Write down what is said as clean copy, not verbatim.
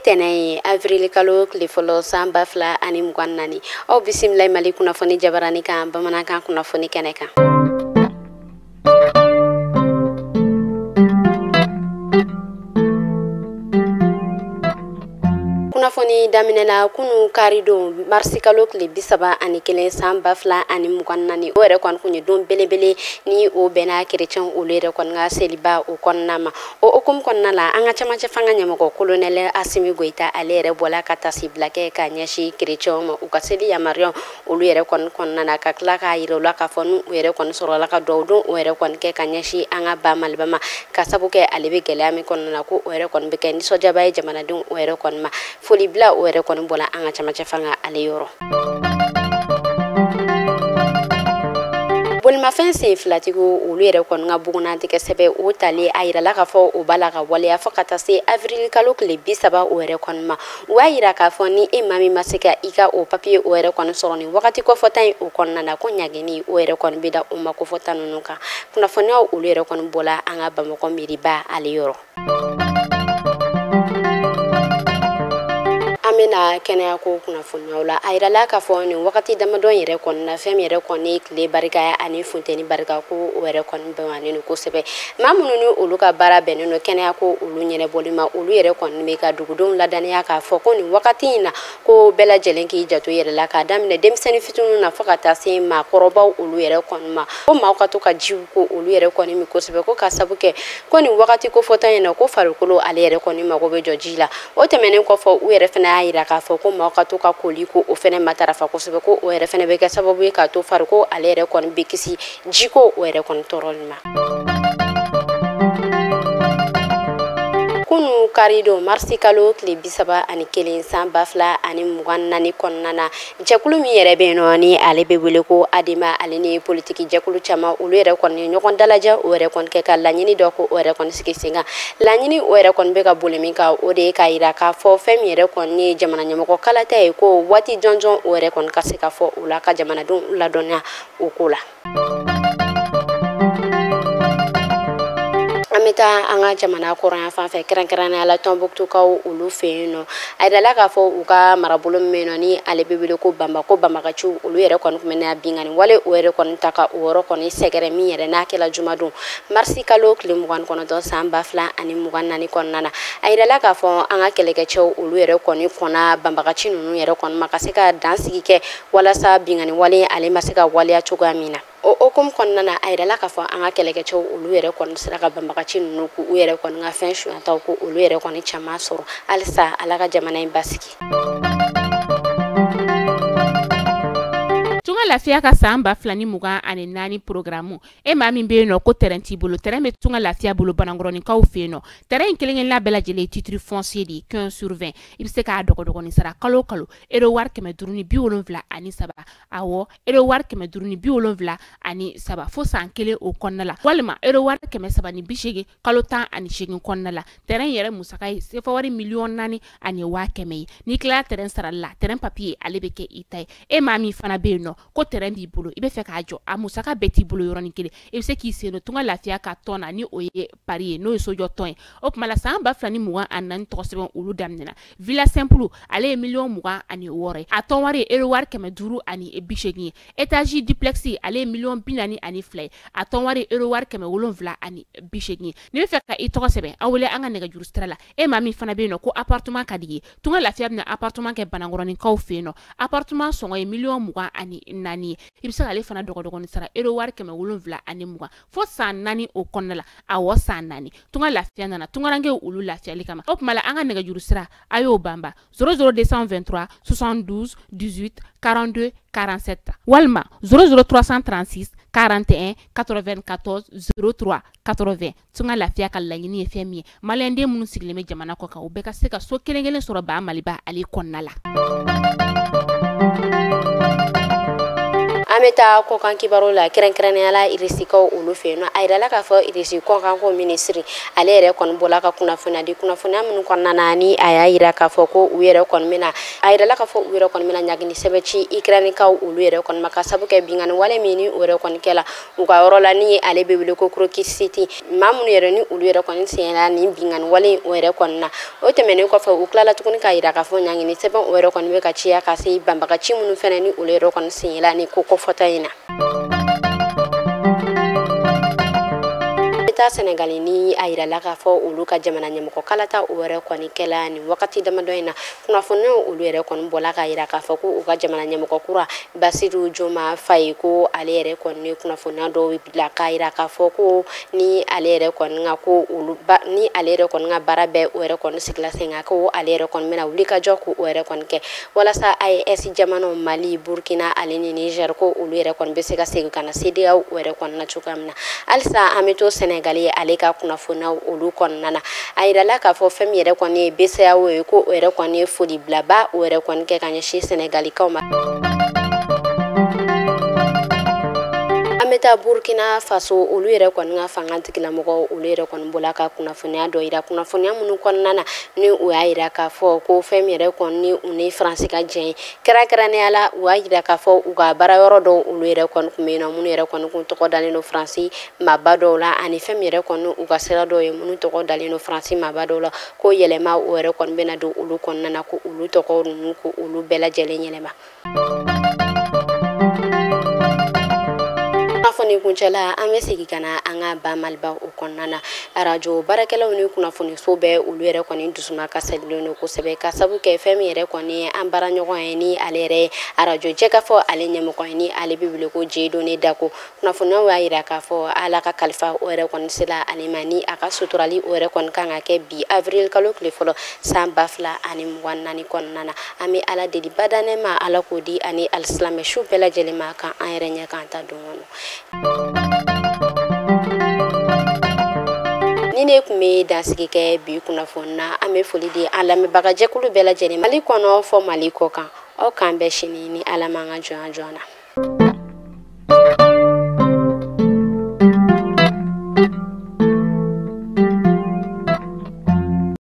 tɛnɛn ye avril kalo tile fɔlɔ san 2024. Aw bisimila Mali kunnafoni jabarani kan bamanankan kunnafoni kɛnɛ kan. Kunnafoni daminɛna kunu karidon marisi kalo tile 31 san 2024. O yɛrɛ kɔni kun ye don belebele ni o bɛnna kerecɛnw olu yɛrɛ kɔni ka seliba o kɔnɔna ma. O hukumu kɔnɔna la, an ka camancɛ fanga ɲɛmɔgɔ colonel Assimi Goïta ale yɛrɛ bɔla ka tasibila kɛ ka ɲɛsin kerecɛnw ma u ka seli yamaruyaw olu yɛrɛ kɔni kɔnɔna na, ka tila k'a yira u la k'a fɔ n'u yɛrɛ kɔni sɔrɔla ka duwawu don o yɛrɛ kɔni kɛ ka ɲɛsin an ka ba Maliba ma, ka sabu kɛ ale bɛ gɛlɛya min kɔnɔna na, ko o yɛrɛ kɔni bɛ kɛ nisɔndiyaba ye jamanadenw o yɛrɛ kɔni ma. Foli bila o yɛrɛ kɔni bɔla an ka camancɛ fanga ale yɔrɔ. Bolimafɛn sen filatigiw olu yɛrɛ kɔni ka bugunnatigɛ sɛbɛn o talen a yirala k'a fɔ o b'a la ka waleya fo ka taa se avril kalo tile 30 o yɛrɛ kɔni ma. U y'a yira k'a fɔ ni e maa min ma se ka i ka o papiye o yɛrɛ kɔni sɔrɔ nin wagati kofɔta in o kɔnɔna na, ko ɲagini o yɛrɛ kɔni bɛ da o ma kofɔta ninnu kan. Kunnafoniyaw olu yɛrɛ kɔni bɔla an ka Bamakɔ miiriba ale yɔrɔ. An bɛna kɛnɛya ko kunnafoniyaw la. A yirala k'a fɔ nin wagati damadɔ yɛrɛ kɔni na, fɛn min yɛrɛ kɔni tile barika ani funteni barika ko o yɛrɛ kɔni bɛnnen don kosɛbɛ. Maa minnu ni olu ka baara bɛnnen don kɛnɛya ko olu ɲɛnabɔli ma, olu yɛrɛ kɔni bɛ ka dugudenw ladɔnniya k'a fɔ ko nin wagati in na ko bɛɛ lajɛlen k'i janto yɛrɛ la, k'a daminɛ denmisɛnnin fitininw na fo ka taa se maakɔrɔbaw olu yɛrɛ kɔni ma, ko maaw ka to ka jiw ko olu yɛrɛ kɔni min kosɛbɛ, ko ka sabu kɛ ko nin wagati kofɔta in na ko farikolo ale yɛrɛ kɔni mago bɛ jɔ ji la. O tɛmɛnen kɔfɛ, u yɛrɛ fana y'a yira k'a fɔ ko maaw ka to ka koli ko o fɛnɛ matarafa kosɛbɛ, ko o yɛrɛ fɛnɛ bɛ kɛ sababu ye k'a to farikolo ale yɛrɛ kɔni bɛ kisi jiko o yɛrɛ kɔni tɔɔrɔli ma. Kunu karidon marisi kalo tile 31 san 2024 kɔnɔna na, jɛkulu min yɛrɛ bɛ yen nɔ ni ale bɛ wele ko ADEMA, ale ni politiki jɛkulu caman olu yɛrɛ kɔni ɲɔgɔn dalajɛ o yɛrɛ kɔni kɛ ka laɲini dɔ ko o yɛrɛ kɔni sigi sen kan. Laɲini o yɛrɛ kɔni bɛ ka boli min kan, o de ye k'a yira k'a fɔ fɛn min yɛrɛ kɔni ye jamana ɲɛmɔgɔ kalata ye, ko waati jɔnjɔn o yɛrɛ kɔni ka se ka fɔ o la ka jamanadenw ladɔnniya o ko la. An bɛ taa an ka jamana kɔrɔnya fan fɛ, kɛrɛnkɛrɛnnenya la Tɔnbukutukaw olu fɛ yen nɔ. A yirala k'a fɔ u ka marabolo min bɛ yen nɔ ni ale bɛ wele ko Banba, ko banbagaciw olu yɛrɛ kɔni tun bɛ na binkanni wale o yɛrɛ kɔni ta ka o yɔrɔ kɔni sɛgɛrɛ min yɛrɛ n'a kɛla jumadon marisi kalo tile 29 san 2024 kɔnɔna na. A yirala k'a fɔ an ka kɛlɛkɛcɛw olu yɛrɛ kɔni kɔnna banbagaci ninnu yɛrɛ kɔni ma ka se ka dansigi kɛ walasa binkanni wale ale ma se ka waleya cogoya min na. O hukumu kɔnɔna na, a yirala k'a fɔ an ka kɛlɛkɛcɛw olu yɛrɛ kɔni sera ka banbagaci ninnu k'u yɛrɛ kɔni ka fɛn sunyataw ko olu yɛrɛ kɔni caman sɔrɔ. Halisa Ala ka jamana in basigi. Tunga Lafiya ka san 2024 programme, e maa min bɛ yen nɔ ko terrain t'i bolo, terrain bɛ Tunga Lafiya bolo Banankɔrɔnikaw fɛ yen nɔ. Terrain in kelen kelenna bɛɛ lajɛlen ye titre foncier de ye 15 sur 20. I bɛ se k'a dɔgɔdɔgɔnin sara kalo o kalo euro wari 573, awɔ euro wari 573 fo san kelen o kɔnɔna la, walima euro wari 380 kalo 18 kɔnɔna la. Terrain yɛrɛ musaka ye sefa wari 4,1 million ye. N'i tilala terrain sarali la, terrain papier ale bɛ kɛ i ta ye. E maa min fana bɛ yen nɔ ko terrain b'i bolo, i bɛ fɛ k'a jɔ, a musaka bɛɛ t'i bolo yɔrɔnin kelen, i bɛ se k'i sen don Tunga Lafiya ka tɔn na ni o ye pari ye, n'o ye sojɔ tɔn ye. O tuma la san 2024 tɔgɔ sɛbɛn olu daminɛna. Villa simple ale ye 26 million ye, a tɔn wari ye euro wari 580 ye. Étage duplex ale ye 42 million ye, a tɔn wari ye euro wari 780 ye. N'i bɛ fɛ ka i tɔgɔ sɛbɛn, aw wele an ka nɛgɛjuru sira la. E maa min fana bɛ yen nɔ ko appartement ka di ye, Tunga Lafiya bɛna appartement kɛ Banankɔrɔnikaw fɛ yen nɔ. Appartement sɔngɔ ye 24 million ye. I bɛ se k'ale fana dɔgɔdɔgɔnin sara euro wari 720 fo san 4 o kɔnɔna la, awɔ san 4. Tunga Lafiya nana tungarankew olu lafiyali kama. O tuma la an ka nɛgɛjuru sira a y'o banba 00223 72 18 42 47 walima 00336 41 94 03 80. Tunga Lafiya ka laɲini ye fɛn min ye, maliyɛnden minnu sigilen bɛ jamana kɔ kan, u bɛɛ ka se ka so kelen kelen sɔrɔ ba Maliba ale kɔnɔna la. An An bɛ taa kɔkan kibaru la, kɛrɛnkɛrɛnnenya la Irisikaw olu fɛ yen nɔ. A yirala k'a fɔ Irisi kɔkanko minisiri, ale yɛrɛ kɔni bɔla ka kunnafoniya di, kunnafoniya minnu kɔnɔna na ni a y'a yira k'a fɔ ko u yɛrɛ kɔni bɛna, a yirala k'a fɔ u yɛrɛ kɔni bɛna ɲagini sɛbɛn ci Ukrainekaw olu yɛrɛ kɔni ma, ka sabu kɛ binkanni wale min ni o yɛrɛ kɔni kɛla u ka yɔrɔ la, ni ale bɛ wele ko Crocus City. Maa minnu yɛrɛ ni olu yɛrɛ kɔni senna nin binkanni wale o yɛrɛ kɔni na. O tɛmɛnen kɔfɛ, u tilala tuguni k'a yira k'a fɔ ɲangini sɛbɛn o yɛrɛ kɔni bɛ ka ciya ka se banbagaci minnu fɛnɛ ni olu yɛrɛ kɔni senna ni ko kɔfɔta in na. Taa Senegali, ni a yirala k'a fɔ olu ka jamana ɲɛmɔgɔ kalata o yɛrɛ kɔni kɛla nin wagati damadɔ in na. Kunnafoniyaw olu yɛrɛ kɔni bɔla k'a yira k'a fɔ ko u ka jamana ɲɛmɔgɔ kura Bassirou Diomaye Faye, ko ale yɛrɛ kɔni kunnafoniya dɔw bila k'a yira k'a fɔ ko ni ale yɛrɛ kɔni ka ko olu ba, ni ale yɛrɛ kɔni ka baara bɛɛ o yɛrɛ kɔni sigila sen kan, ko ale yɛrɛ kɔni bɛna wuli ka jɔ ko o yɛrɛ kɔni kɛ walasa AES jamanaw, Mali, Burkina ale ni Niger, ko olu yɛrɛ kɔni bɛ se ka segin ka na CEDEAO o yɛrɛ kɔni na cogoya min na. Halisa an bɛ to Senegali ale ka kunnafoniyaw olu kɔnɔna na. A yirala k'a fɔ fɛn min yɛrɛ kɔni ye BCEAO ye, ko o yɛrɛ kɔni ye foli bilaba o yɛrɛ kɔni kɛ ka ɲɛsin Senegalikaw ma. An bɛ taa Burkina Faso, olu yɛrɛ kɔni ka fanga tigilamɔgɔw olu yɛrɛ kɔni bɔla ka kunnafoniya dɔ yira, kunnafoniya minnu kɔnɔna na ni u y'a yira k'a fɔ ko fɛn min yɛrɛ kɔni ni u ni Faransi ka jɛn ye, kɛrɛnkɛrɛnnenya la u y'a yira k'a fɔ u ka baara yɔrɔ dɔw olu yɛrɛ kɔni tun bɛ yen nɔ, minnu yɛrɛ kɔni kun tɔgɔ dalen don Faransi maaba dɔw la, ani fɛn min yɛrɛ kɔni u ka sira dɔw ye minnu tɔgɔ dalen don Faransi maaba dɔw la, ko yɛlɛma o yɛrɛ kɔni bɛna don olu kɔnɔna na, ko olu tɔgɔ ninnu ko olu bɛɛ lajɛlen yɛlɛma. Kunnafoni kuncɛla, an bɛ segin ka na an ka ba Maliba o kɔnɔna na. Arajo baarakɛlaw ni kunnafoniso bɛɛ olu yɛrɛ kɔni dusuma kasalilen don kosɛbɛ, ka sabu kɛ fɛn min yɛrɛ kɔni ye an baara ɲɔgɔn ye, ni ale yɛrɛ ye arajo jɛkafɔ ale ɲɛmɔgɔ ye, ni ale bɛ wele ko Dieudonné Dako. Kunnafoniyaw y'a yira k'a fɔ Ala ka kalifa o yɛrɛ kɔni sera ale ma, ni a ka suturali o yɛrɛ kɔni kan ka kɛ bi avril kalo tile fɔlɔ san 2024 kɔnɔna na. An bɛ Ala deli badanɛ ma, Ala k'o di ani alisilamɛ su bɛɛ lajɛlen ma, k'an yɛrɛ ɲɛ k'an ta don kɔnɔ. Ni ne tun bɛ dansigi kɛ bi kunnafoni na, an bɛ foli di an lamɛnbagajɛkulu bɛɛ lajɛlen, Mali kɔnɔ fɔ Mali kɔ kan. Aw k'an bɛn sini ni Ala m'an ka jɔnya joona.